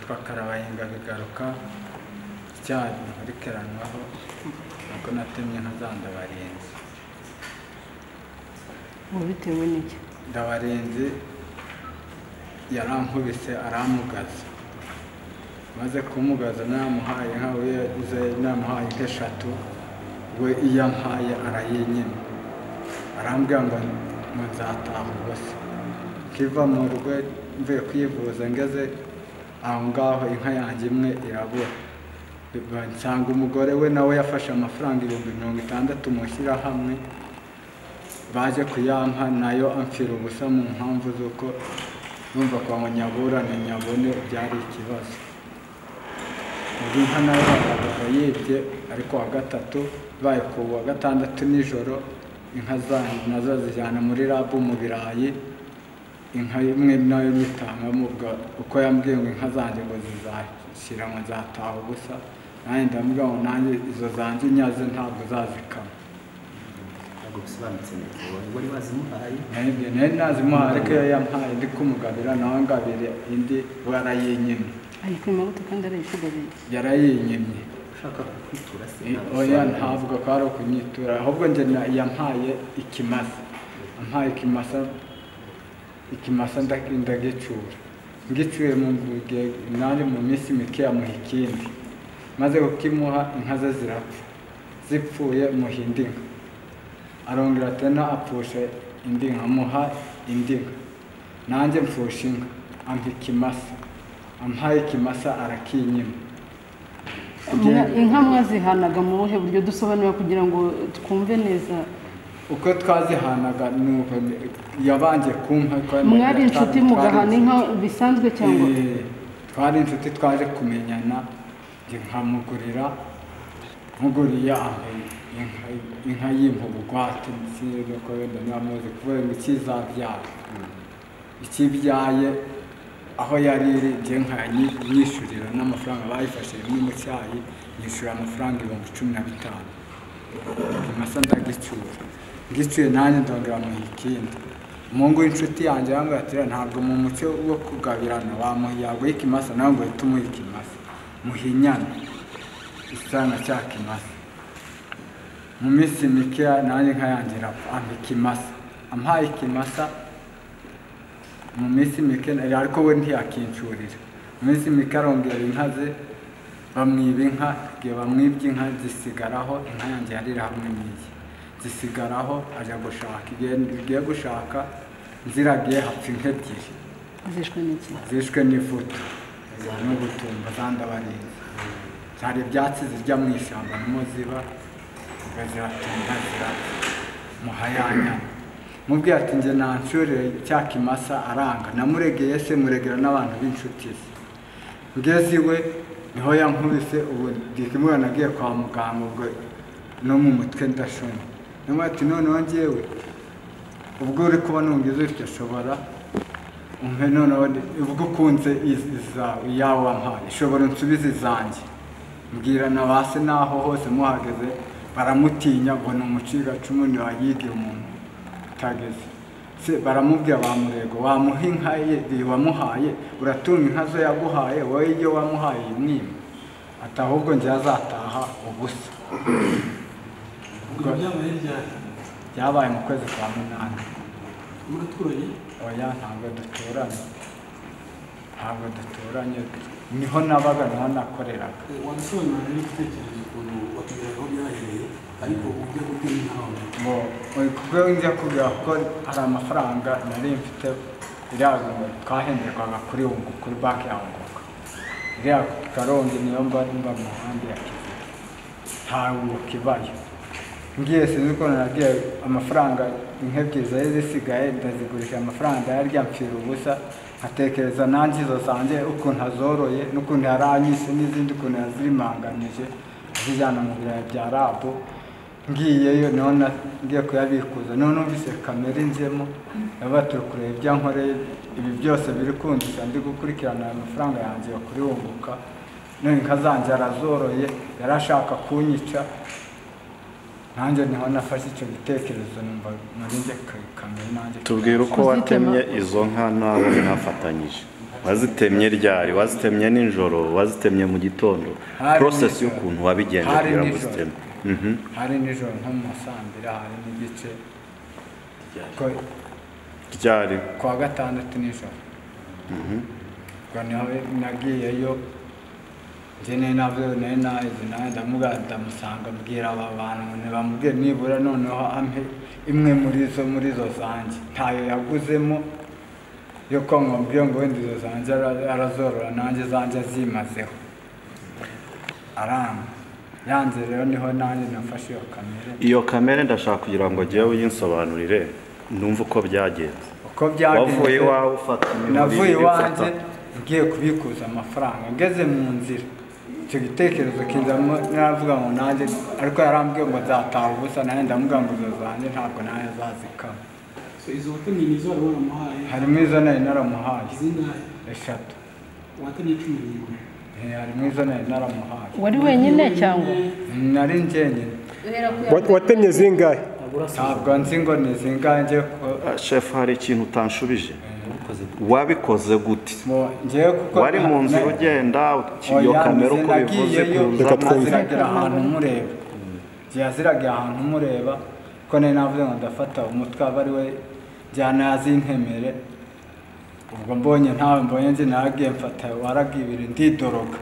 Nitwa Karabahinga Bigaruka, icyaha nkurikiranwaho nuko natemye inka za Ndabarinzi. Wabitewe n'iki? Ndabarinzi yarankubise aramugaza, maze kumugaza namuhaye inka, we yagize namuhaye inka eshatu, we iyo ampaye arayinyima, arambwira ngo nzataha ubusa. Nkiva mu rugo mvuye kwivuza ngeze aho ngaho inka yanjye imwe irabura, nsanga umugore we nawe yafashe amafaranga 60,000 mu shyirahamwe, baje kuyampa nayo amfira ubusa mu mpamvu z'uko numva kwa ngo nyaburane nyabone byari ikibazo. Ubwo inka nayo barayibye, ariko wa gatatu baye ku wa gatandatu nijoro inka zanjye nazo zijyana muri rabu mu birayi, inka imwe nayo nyitangamo uko yambwiye ngo inka zanjye ngo zizashyira ngo nzataha ubusa, nanjye ndamubwira ngo nanjye izo zanjye nyaze ntabwo uzazikama. Ntabwo bisobanutse neza, wari wazimuhaye? Nari nazimuhaye, ariko iyo yampaye ndi kumugabira nawe ngabire indi we arayinyimye. Ayikwima gute kandi arayikugabiye? Yarayinyimye. Ushaka kukwitura se? Oya, ntabwo kwari ukunyitura, ahubwo njye yampaye ikimasa, ampaye ikimasa, ikimasa ndagicura, ngicuye mu gihe nari mu minsi mike amuha ikindi, maze kukimuha inka ze zirapfa, zipfuye muha indi nka, arongera tena apfusha indi nka, muha indi nka, nanjye mfusha inka, ampa ikimasa, ampaye ikimasa arakinyima. Inka mwazihanaga mu buhe buryo? Dusobanura kugira ngo twumve neza. Uko twazihanaga nuko yabanje kumpa. Mwari inshuti mugahana inka bisanzwe cyangwa? Twari inshuti, twaje kumenyana, njye nkamugurira, muguriye inka yimpa ubugwate, nuko wenda niba muzi kuvuga ngo ikizabyara ikibyaye aho yari iri, njye nkayishyurira n'amafaranga bayifashe rimwe mu cyayi, nyishyura amafaranga 15,000. Ikimasa ndagicyura, ngicuye nanjye ndongera muha ikindi. Umuhungu w'inshuti yanjye arambwira ati ntabwo mu muco wo kugabirana wamuha yaguha ikimasa nawe ngo uhite umuha ikimasa, muha inyana isa na cya kimasa. Mu minsi mike nanjye inka yanjye irapfa, ampa ikimasa, ampaye ikimasa mu minsi mike, ariko we ntiyakincurira. Mu minsi mike arongera inka ze bamwiba inka, igihe bamwibye inka zisigaraho, inka yanjye yari iri hamwe n'iye zisigaraho, ajya gushaka, igihe agiye gushaka nziragiye hapfa inka ebyiri. Zishwe n'iki? Zishwe n'ivutu n'ubutumba za Ndabarinzi, zari ibyatsi zirya mu ishyamba nimo ziba, ziratumba zirapfa, muha ya nyana. Mubwiye ati njye nancurire cya kimasa, aranga, namuregeye se muregera n'abantu b'inshuti ze. Ngeze iwe niho yankubise, ubu ndikimubona nagiye kwa muganga, ubwo no mu mutwe ndashona. Namubwiye ati noneho njyewe ubwo uri kubona ungize utyo shobora umpe noneho ubwo ukunze izawe iyawe wampaye, shobora unsubize izanjye. Mbwira na ba se n'aho hose muhageze baramutinya ngo ni umucikacumu ntiwayigiye umuntu utageze. Se baramubwira bamurego wamuha inka ye wamuhaye, uratunga inka zo yaguhaye wowe iyo wamuhaye imwima, ati ahubwo njye azataha ubusa. Byabaye mu kwezi kwa 8. Muraturanye? Oya, ntabwo duturanye, ntabwo duturanye, niho nabaga niho nakoreraga. Wabisobanura n'igitekerezo ukuntu watubwiraga aho byahereye, ariko ujya gutema inka wawe? Kuko njya kubwira ko hari amafaranga nari mfite iriya twahenderwaga kuri Unguka, kuri banki ya Unguka, iriya Karongi niyo mba mu nkambi ya Kiziba, nta Unguka ibayo. Ngiye sinzi ukuntu nagiye amafaranga inka ebyiri zari zisigaye ndazigurisha amafaranga ndayarya mpfira ubusa, nkatekereza nanjye izo zanjye ukuntu azoroye n'ukuntu yaranyise n'izindi ukuntu yazirimanganije azijyana mu birayi bya rabu. Ngiyeyo none ngiye kuyabikuza, none numvise kamera inzemo, turi kureba ibyo nkoreye, ibi byose biri kundisha ndi gukurikirana aya mafaranga yanjye yo kuri Unguka, none inka zanjye arazoroye yarashaka kunyica. Nanjye niho nafashe icyo gitekerezo numva muri njye kamera nanjye. Tubwire uko watemye izo nka n'abo mwafatanyije. Wazitemye ryari? Wazitemye nijoro? Wazitemye mu gitondo? Process y'ukuntu wabigenje kugira ngo uziteme. Hari nijoro nko mu 2:00 hari n'igice. Ryari? Kwa gatandatu nijoro. Ubwo niho nagiyeyo njye navyo nari ndamuga ndamusanga mbwira aba bantu ntibamubwiye nibura noneho ampe imwe muri zo zanjye ntayo yaguzemo yo ko ngombwiye ngo wenda izo zanjye arazorora nanjye zanjye azimazeho aranga yanze. Rero niho nanjye nafashe iyo kamere. Iyo kamere ndashaka kugira ngo jyewe uyinsobanurire numve uko byagenze. Uko byagenze, wavuye iwawe ufata navuye iwanjye ngiye kubikuza amafaranga, ngeze mu nzira icyo gitekerezo kinzamo naravuga ngo nanjye, ariko yarambwiye ngo nzataha ubusa, nanjye ndamubwira ngo izo zanjye ntabwo nanjye azazikama. Izo watemye ni izo wari waramuhaye? Harimo izo nari naramuhaye. Zingahe? 3. Watemye 11. Harimo izo nari naramuhaye. Wari wenyine cyangwa? Nari njyenyine. Watemye zingahe? Ntabwo nzi ngo ni zingahe njye. Chef, hari ikintu utanshubije. Wabikoze gute? Wari mu nzira ugenda iyo kamera uko bivuze kuzamo ziragira ahantu mureba. Ziragira ahantu mureba ko nari navuze ngo ndafata umutwe aba ari we njyana yazintemere. Ubwo mbonye ntawe mbonye nzi naragiye mfata waragibiri ndidoroga.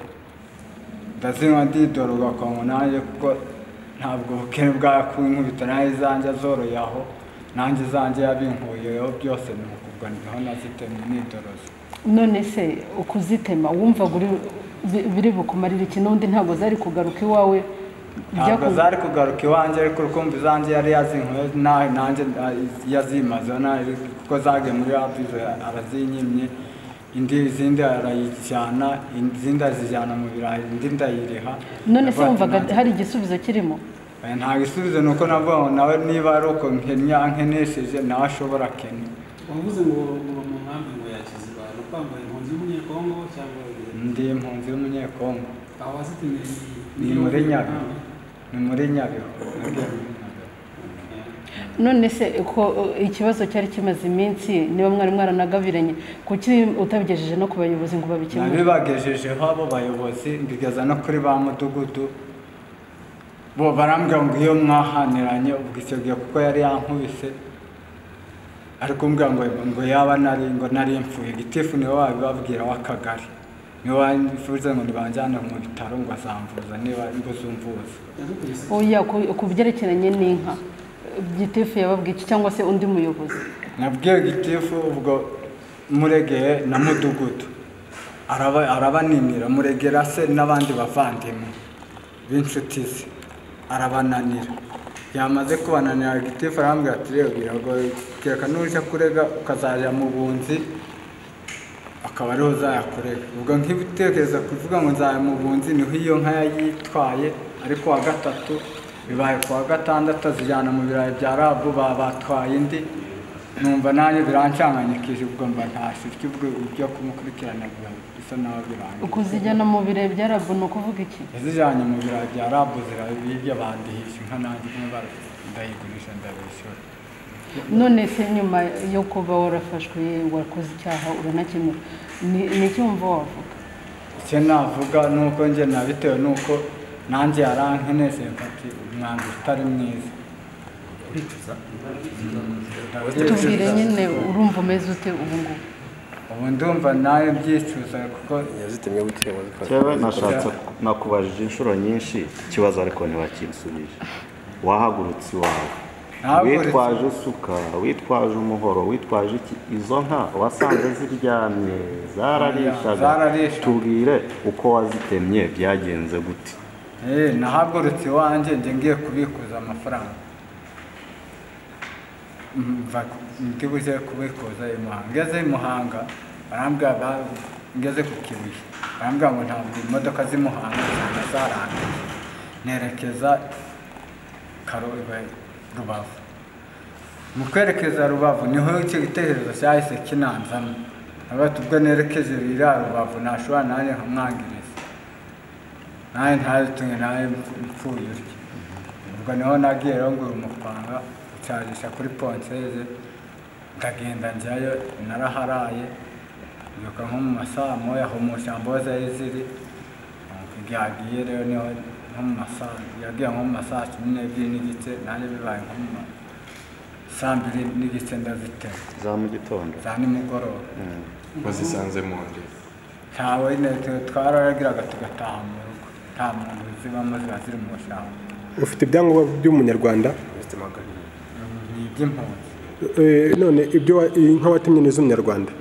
Ndazinywa ndidoroga kwa ngo nanjye kuko ntabwo ubukene bwakunkubita nanjye zanjye azoroye aho nanjye zanjye yabinkuyeho byose ni ukubwo niho nazitemye nidoroza. None se ukuzitema wumvaga biri bukumarira iki? N'undi ntabwo zari kugaruka iwawe? Ntabwo zari kugaruka iwanjye, ariko urukumva izanjye yari yazinkuye nanjye yazimazeho kuko zagiye muri avizo arazinyimye, indi izindi arayijyana, izindi azijyana mu birayi, indi ndayiriha. None se wumvaga hari igisubizo kirimo? Nta gisubizo, ni uko navuga ngo nawe niba ari uko nkenesheje nawe ashobora kene. Wavuze ngo uba mu nkambi ngo yakize abantu kwambaye impunzi y'umunyekongo cyangwa? Ndi impunzi y'umunyekongo. Aho wazitemeye ni muri Nyabihu. Ni muri Nyabihu. None se ko ikibazo cyari kimaze iminsi, niba mwari mwaranagabiranye, kuki utabigejeje no ku bayobozi ngo babikemure? Nabibagejejeho abo bayobozi, mbigeza no kuri ba mudugudu. Bo barambwira ngo iyo mwahaniranye ubwo icyo gihe kuko yari yankubise, ariko mbwira ngo yaba nari ngo nari mfuye. Gitifu niwe wabibabwira w'akagari, niwe wamfuze ngo nibanjyane mu bitaro ngo azamvuza niba ngo zumvuza. Oya, ku byerekeranye n'inka gitifu yababwiye iki cyangwa se undi muyobozi? Nabwiye gitifu ubwo muregeye na mudugudu arabaninira, muregera se n'abandi bavandimwe b'inshuti ze arabananira. Yamaze kubananira gitifu arambwira ati rero biragoye kereka nuje kurega ukazajya mu bunzi akaba ariho uzayakurega. Ubwo nk'ibitekerezo kuvuga ngo nzajya mu bunzi niho iyo nka yayitwaye, ariko wa gatatu bibaye kuwa gatandatu azijyana mu birayi bya rabu batwaye indi, numva nanjye birancanganyikije, ubwo mba ntashye ubwo ibyo kumukurikirana bisa naho birangiye. Ukuzijyana mu birayi bya rabu ni ukuvuga iki? Yazijyanye mu birayi bya rabu zirabibye bandihisha inka nanjye ndayigurisha ndabishyura. None se nyuma yo kuba warafashwe wakoze icyaha uranakemura, ni iki wumva wavuga? Icyo navuga ni uko njye nabitewe n'uko nanjye yarankenese mfati umwanzuro utari mwiza. Tubwire nyine urumva umeze ute ubu ngubu? Ubu ndumva nawe mbyicuza kuko yazitemye gute wazifashe. Cyewe nashatse nakubajije inshuro nyinshi ikibazo ariko ntiwakinsubije. Wahagurutse iwawe witwaje isuka, witwaje umuhoro, witwaje iki? Izo nka wasanze ziryamye zararishaga, tubwire uko wazitemye byagenze gute? Nahagurutse iwanjye njye ngiye kubikuza amafaranga, ndibuze kubikuza i Muhanga. Ngeze i Muhanga barambwira, ngeze ku Kibuye barambwira ngo ntabwo imodoka z'i Muhanga zarangiye, nerekeza Rubavu. Mu kwerekeza Rubavu niho icyo gitekerezo cyahise kinanzamo, ubwo nerekeje iriya Rubavu nashobora nanjye nkamwangiriza, nanjye ntazitumwe nanjye mpfuye utya. Ubwo niho nagiye rero ngura umupanga ncarisha kuri ponseze, ndagenda njyayo naraharaye, Mbyuka nko mu masaa moya aho mu ishyamba aho zari ziri. Igihe agiye rero niho nko mu masaa yagiye nko mu masaa 12:30, nanjye bibaye nko mu saa 2:30 ndazitema. Za mu gitondo? Za nimugoroba. Wazisanze mu nde? Ntawe, twararagiraga tugataha mu rugo, nta muntu zibamo, ziba ziri mu ishyamba. Ufite ibyangombwa by'umunyarwanda? Ni iby'impunzi. None ibyo inka watemye ni iz'umunyarwanda?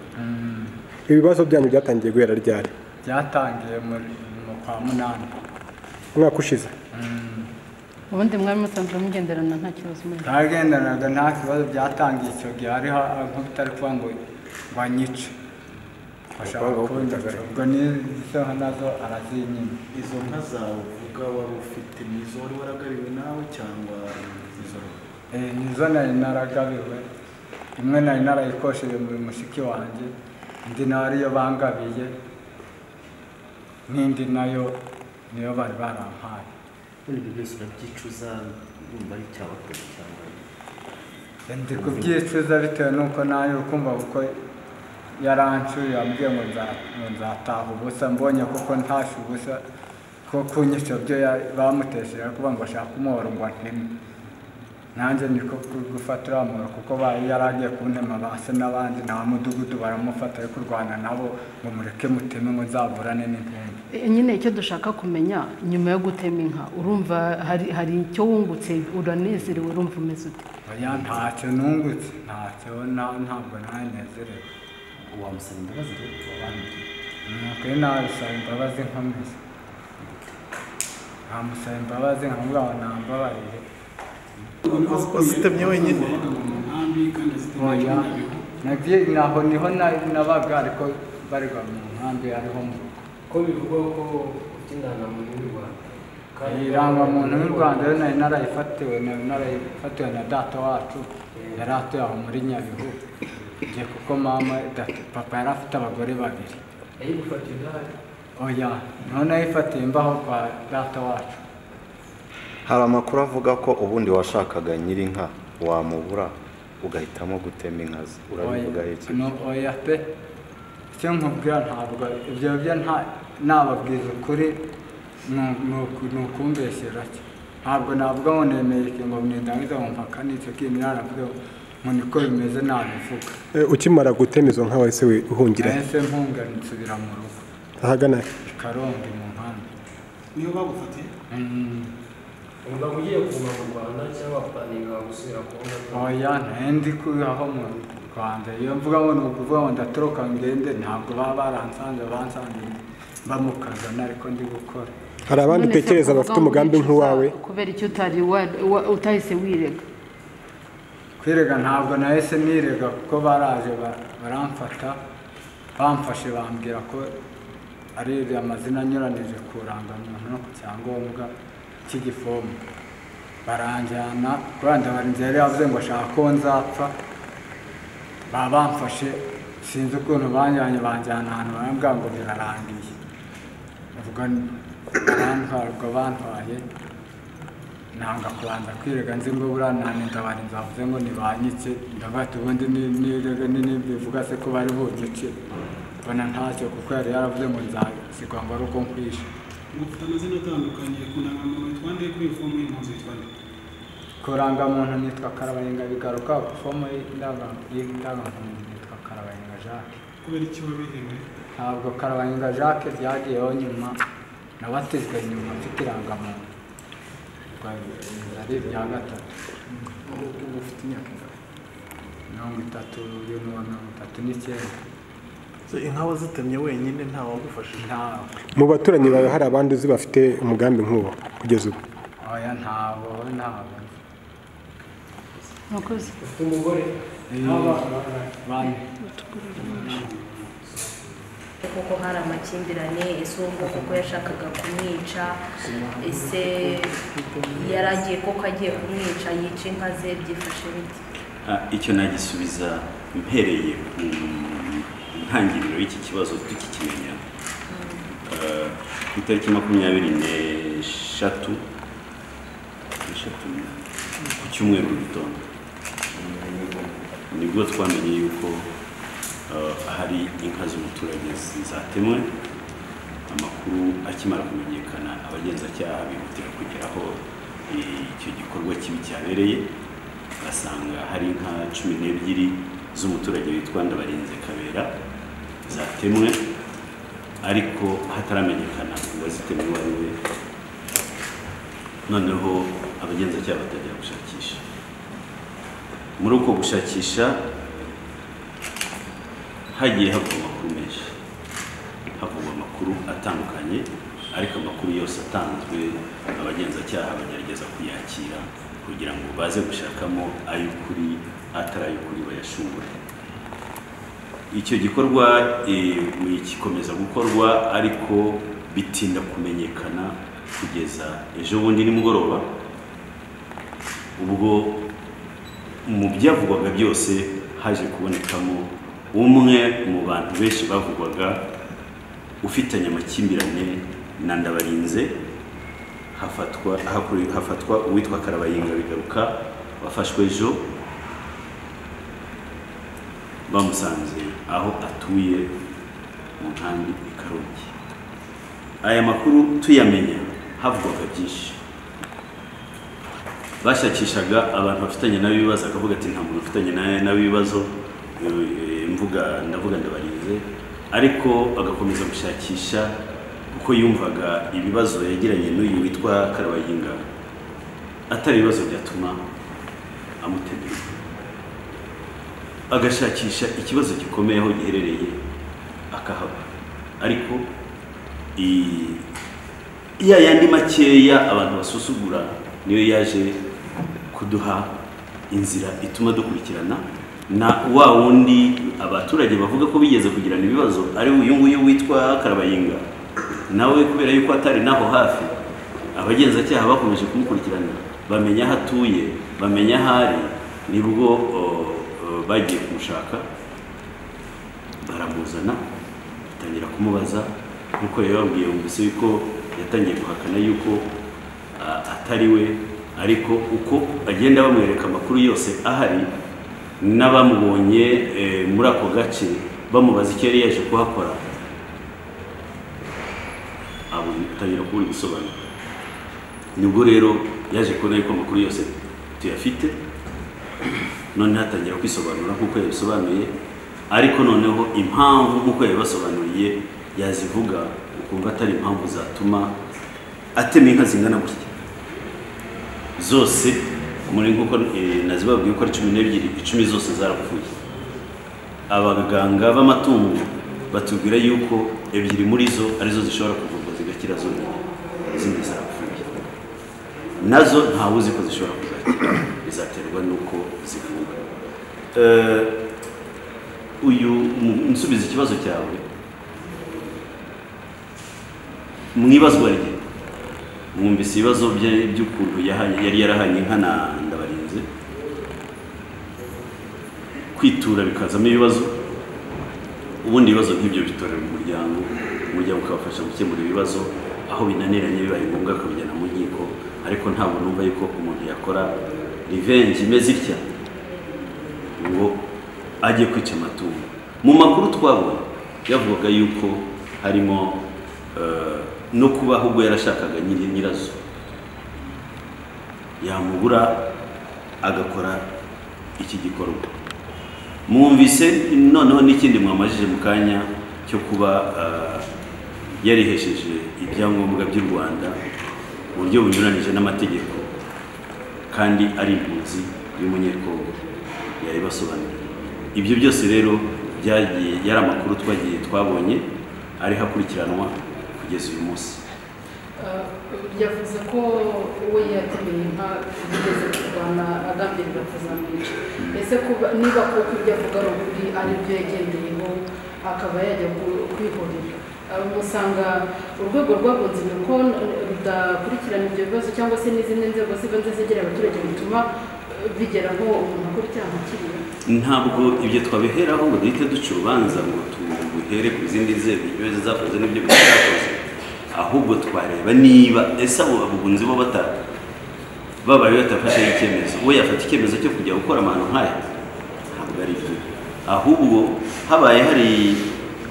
Ibibazo byanyu byatangiye guhera ryari? Byatangiye mu kwa 8 umwaka ushize. Ubundi mwari musanzwe mugenderana nta kibazo? Twagendanaga nta kibazo. Byatangiye icyo gihe hariho nk'utari kuvuga ngo banyice, ubwo n'izo nka nazo arazinyima. Izo nka zawe uvuga wari ufite nizo wari waragabiwe nawe cyangwa izo? Nizo nari naragabiwe. Imwe nari narayikosheje muri mushiki wanjye, indi nayo ariyo bangabiye, n'indi nayo niyo bari barampaye. Ibyo byose urabyicuza, wumva ari icyabakoze cyangwa? Ndi kubyicuza bitewe n'uko nayo ukumva kuko yarancuye, yambwiye ngo nzataha ubusa, mbonye kuko ntashe ubusa ko kunyica byo bamutesheje kuvuga ngo ashaka umuhoro ngo anteme. Nanjye niko gufata uriya muhoro kuko yari agiye kuntema ba se n'abandi na mudugudu baramufata ari kurwana nabo ngo mureke muteme ngo nzaburane n'intumbi. Nyine icyo dushaka kumenya, nyuma yo gutema inka urumva hari icyo wungutse, uranezerewe, urumva umeze ute? Oya, ntacyo nungutse, ntacyo, ntabwo nanezerewe. Wamusaba imbabazi rero wabambwiye? Nukuri nabisaba imbabazi nkomeze, nkamusaba imbabazi nkamubwira ngo nambabarire. Wazitemye wenyine? Oya, naho niho nabaga, ariko barirwa mu nkambi ariho mu rugo. Ko bivugwa ko ufite indangamuntu y'u Rwanda? Irangamuntu y'u Rwanda yo nari narayifatiwe na data wacu, yari atuye aho muri Nyabihu. Njye kuko mama papa yari afite abagore babiri. Yayigufatiye udahari? Oya, niho nayifatiye mbaho kwa data wacu. Hari amakuru avuga ko ubundi washakaga nyir'inka wamubura ugahitamo gutema inka ze, urabivuga iki? Oya pe, icyo nkubwira ntabwo ibyo byo nababwiza ukuri ni ukumbeshyera cyo. Ntabwo navuga ngo nemeye iki ngo nindangiza ngo mpaka n'icyo kintu naravuga ngo niko bimeze nabivuga. Ukimara gutema izo nka wahise uhungira? Nahise mpunga nsubira mu rugo. Ahagana i Karongi mu nkambi. Niho bagufatiye? Wumva ugiye kuguma mu Rwanda cyangwa waplaninga gusubira ku nka? Oya, ndi kubaho mu Rwanda. Iyo mvuga ngo ni ukuvuga ngo ndatoroka ngende, ntabwo baba baransanze, bansanze mba mu kazana ariko ndi gukora. Hari abandi utekereza bafite umugambi nk'uwawe? Kubera icyo utari utahise wirega? Kwirega ntabwo nahise nirega kuko baraje baramfata, bamfashe bambwira ko ari amazina anyuranije ku rangamuntu no ku cyangombwa cy'igifomu. Baranjyana kuri Ndabarinzi, yari yavuze ngo ashaka ko nzapfa, baba bamfashe sinzi ukuntu banjyanye, banjyana ahantu barambwira ngo birarangiye. Ubwo barantwara, ubwo bantwaye nanga kubanza kwirega, nzi ngo buriya nta Ndabarinzi bavuze ngo ntibanyice, ndavuga ati ubundi nirega nibivuga se ko bari bunyice, mbona ntacyo kuko yari yaravuze ngo nzasigwa ngo ari uko nkwishe. Ufite amazina atandukanye ku ndangamuntu witwa nde, kuri fomu y'impunzi witwa nde? Ku rangamuntu nitwa Karabahinga Bigaruka, ku fomu y'indangamuntu nitwa Karabahinga Jacques. Kubera iki wabihinduye? Ntabwo Karabahinga Jacques ryagiyeho nyuma, nabatijwe nyuma mfite irangamuntu. Ari irya gatatu. Ubu ufite imyaka ingahe? 30, 39. Inka wazitemye wenyine nta wagufashije? Ntawe. Mu baturanyi bawe hari abandi uzi bafite umugambi nk'uwo kugeza ubu? Oya, ntabo, ntabo. Murakoze. Ufite umugore n'abana bane? Kuko hari amakimbirane, ese uwo nguwo kuko yashakaga kumwica, ese yaragiye koko agiye kumwica yica inka ze, byifashe bite? Icyo nagisubiza mpereye ku ntangiriro y'iki kibazo tukikimenya. Ku itariki 23 ku cyumweru mu gitondo nibwo twamenye yuko hari inka z'umuturage zatemwe. Amakuru akimara kumenyekana, abagenzacyaha bihutira kugera aho icyo gikorwa kibi cyabereye, basanga hari inka 12 z'umuturage witwa Ndabarinze Kabera zatemwe, ariko hataramenyekana uwazitemwe uwo ari we. Noneho abagenzacyaha batangira gushakisha. Muri uko gushakisha hagiye havugwa amakuru menshi, havugwa amakuru atandukanye, ariko amakuru yose atanzwe abagenzacyaha bagerageza kuyakira kugira ngo baze gushakamo ay'ukuri, atari ay'ukuri bayashungure. Icyo gikorwa gikomeza gukorwa, ariko bitinda kumenyekana kugeza ejo bundi nimugoroba, ubwo mu byavugwaga byose haje kubonekamo umwe mu bantu benshi bavugwaga ufitanye amakimbirane na Ndabarinze. Hafatwa uwitwa Karabayinga Bigaruka, wafashwe ejo bamusanze aho atuye mu nkambi i Karongi. Aya makuru tuyamenya havugwaga byinshi, bashakishaga abantu bafitanye nawe ibibazo, akavuga ati nta muntu ufitanye nawe ibibazo, mvuga ndavuga Ndabarinze, ariko agakomeza gushakisha kuko yumvaga ibibazo yagiranye n'uyu witwa Karabayinga atari ibibazo byatuma amutemera. Agashakisha ikibazo gikomeye aho giherereye akahaba, ariko iya yandi makeya abantu basusugura niyo yaje kuduha inzira ituma dukurikirana na wa wundi abaturage bavuga ko bigeze kugirana ibibazo, ari uyu nguyu witwa Karabayinga. Nawe kubera yuko atari naho hafi, abagenzacyaha bakomeje kumukurikirana, bamenya aho atuye, bamenya aho ari, nibwo bagiye kumushaka baramuzana, batangira kumubaza. Nkuko yababwiye, wumvise yuko yatangiye guhakana yuko atari we, ariko uko bagenda bamwereka amakuru yose ahari n'abamubonye muri ako gace bamubaza icyo yari yaje kuhakora, atangira kubura ibisobanuro. Nibwo rero yaje kubona yuko amakuru yose tuyafite, noneho atangira kwisobanura nk'uko yabisobanuye, ariko noneho impamvu nk'uko yabibasobanuriye yazivuga ukumva atari impamvu zatuma atema inka zingana gutya zose. Muri nk'uko nazibabwiye ko ari 12, 10 zose zarapfuye. Abaganga b'amatungo batubwira yuko 2 muri zo arizo zishobora kuvurwa zigakira zonyine, izindi zarapfuye, nazo ntawe uzi ko zishobora kuzakira, bizaterwa n'uko zivurwa. Uyu nsubiza ikibazo cyawe mu ibazwa rye, mwumvise ibibazo by'ukuntu yari yarahanye inka na Ndabarinze, kwitura bikazamo ibibazo. Ubundi ibibazo nk'ibyo bitorera umuryango, umuryango ukabafasha gukemura ibibazo aho binaniranye, bibaye ngombwa akabijyana mu nkiko. Ariko ntabwo numva yuko umuntu yakora revenge imeze itya ngo ajye kwica amatungo. Mu makuru twabonye yavugaga yuko harimo no kuba ahubwo yarashakaga nyirazo, yamubura agakora iki gikorwa. Mwumvise noneho n'ikindi mwamajije mu kanya cyo kuba yarihesheje ibyangombwa by'u Rwanda mu buryo bunyuranije n'amategeko, kandi ari impunzi y'umunyekongo, yabibasobanuriye. Ibyo byose rero byagiye yari amakuru twagiye twabonye ari hakurikiranwa kugeza uyu munsi. Yavuze ko we yatemeye inka yigeze kurwana agambirira kuzamwica. Ese niba koko ibyo avuga ari ukuri, ari byo yagendeyeho akaba yajya kwihorera, musanga urwego rw'abunzi ni uko rudakurikirana ibyo bibazo, cyangwa se n'izindi nzego z'ibanze zegereye abaturage bituma bigeraho umuntu akora icyaha kiriya? Ntabwo ibyo twabiheraho ngo duhite duca urubanza ngo tubuhere ku zindi nzego ibyo zakoze n'ibyo bitakoze, ahubwo twareba niba ese abo abunzi bo babaye batafashe icyemezo, we yafata icyemezo cyo kujya gukora amahano nk'aya, ntabwo ari byo. Ahubwo habaye hari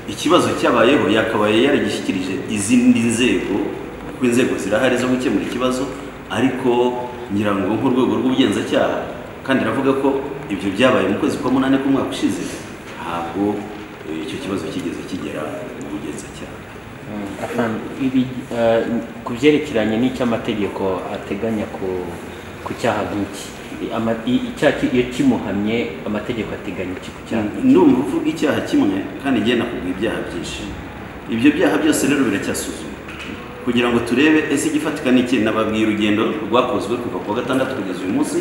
ikibazo cyabayeho yakabaye yaragishyikirije izindi nzego, kuko inzego zirahari zo gukemura ikibazo, ariko ngira ngo nk'urwego rw'ubugenzacyaha, kandi ravuga ko ibyo byabaye mu kwezi kwa 8 k'umwaka ushize, ntabwo icyo kibazo kigeze kigera mu bugenzacyaha. Ku byerekeranye n'icy'amategeko ateganya ku cyaha nk'iki, icyaha iyo kimuhamye amategeko ateganya iki ku cyaha? Ndumva uvuga icyaha kimwe kandi ngiye nakubwira ibyaha byinshi. Ibyo byaha byose rero biracyasuzumwa kugira ngo turebe ese igifatika ni iki. Nababwiye urugendo rwakozwe kuva kuwa 6 kugeza uyu munsi,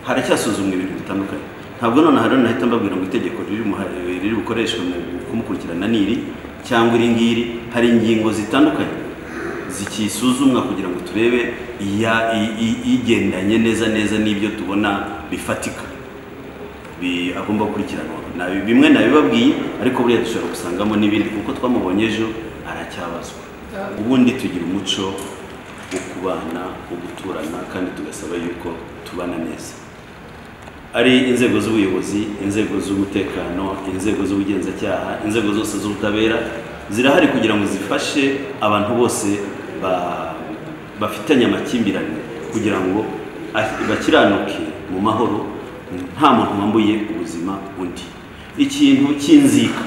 haracyasuzumwa ibintu bitandukanye. Ntabwo none hari nahita mbabwira ngo itegeko riri bukoreshwe mu kumukurikirana niri cyangwa iri ngiri. Hari ingingo zitandukanye zikisuzumwa kugira ngo turebe igendanye neza neza n'ibyo tubona bifatika agomba gukurikiranwa. Bimwe nabibabwiye, ariko buriya dushobora gusangamo n'ibindi kuko twamubonye ejo aracyabazwa. Ubundi tugira umuco wo kubana, wo guturana, kandi tugasaba yuko tubana neza. Ari inzego z'ubuyobozi, inzego z'umutekano, inzego z'ubugenzacyaha, inzego zose z'ubutabera zirahari kugira ngo zifashe abantu bose bafitanye amakimbirane kugira ngo bakiranuke mu mahoro, nta muntu wambuye ubuzima undi. Ikintu cy'inzika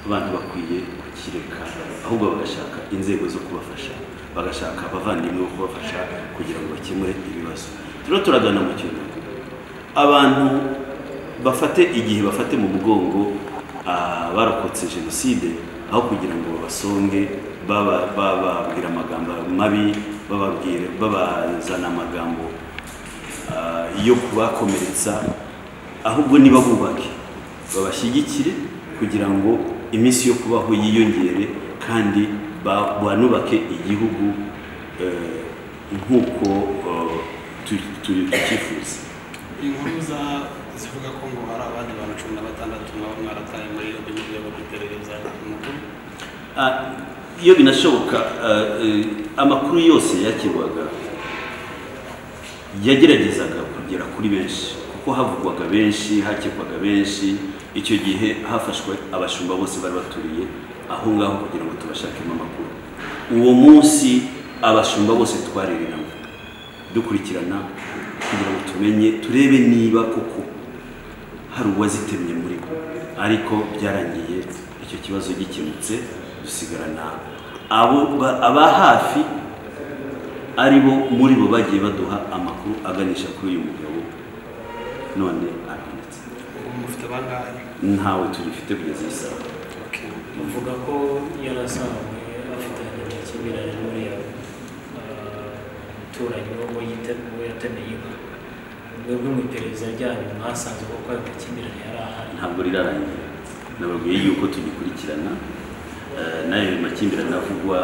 abantu bakwiye kukireka, ahubwo bagashaka inzego zo kubafasha, bagashaka abavandimwe bo kubafasha kugira ngo bakemure ibibazo. Turiho turagana mu kintu abantu bafate igihe bafate mu mugongo barokotse jenoside, aho kugira ngo babasonge bababwira amagambo mabi, babazana amagambo yo kubakomeretsa, ahubwo niba bubake babashyigikire kugira ngo iminsi yo kubaho yiyongere, kandi banubake igihugu nk'uko tucyifuza. Inkuru zivuga ko ngo hari abandi bantu 16 mwaba mwarataye muri yombi mu rwego rw'iperereza, amakuru iyo binashoboka, amakuru yose yakirwaga yageragezaga kugera kuri benshi, kuko havugwaga benshi, hakekwaga benshi. Icyo gihe hafashwe abashumba bose bari baturiye aho ngaho kugira ngo tubashakemo amakuru. Uwo munsi abashumba bose twariranaga dukurikirana kugira ngo tumenye, turebe niba koko hari uwazitemye muri bo, ariko byarangiye icyo kibazo gikemutse, dusigarana abo aba hafi ari bo muri bo bagiye baduha amakuru aganisha kuri uyu mugabo, none arabonetse. Ntawe tugifite kugeza iyi saha. Uvuga ko yarasanzwe afitanye amakimbirane n'uriya muturanyi wo yatemeye inka. Mwebwe mu iperereza ryanyu mwasanze ko ayo makimbirane yari ahari? Ntabwo rirarangira, nababwiye yuko tugikurikirana n'ayo makimbirane avugwa.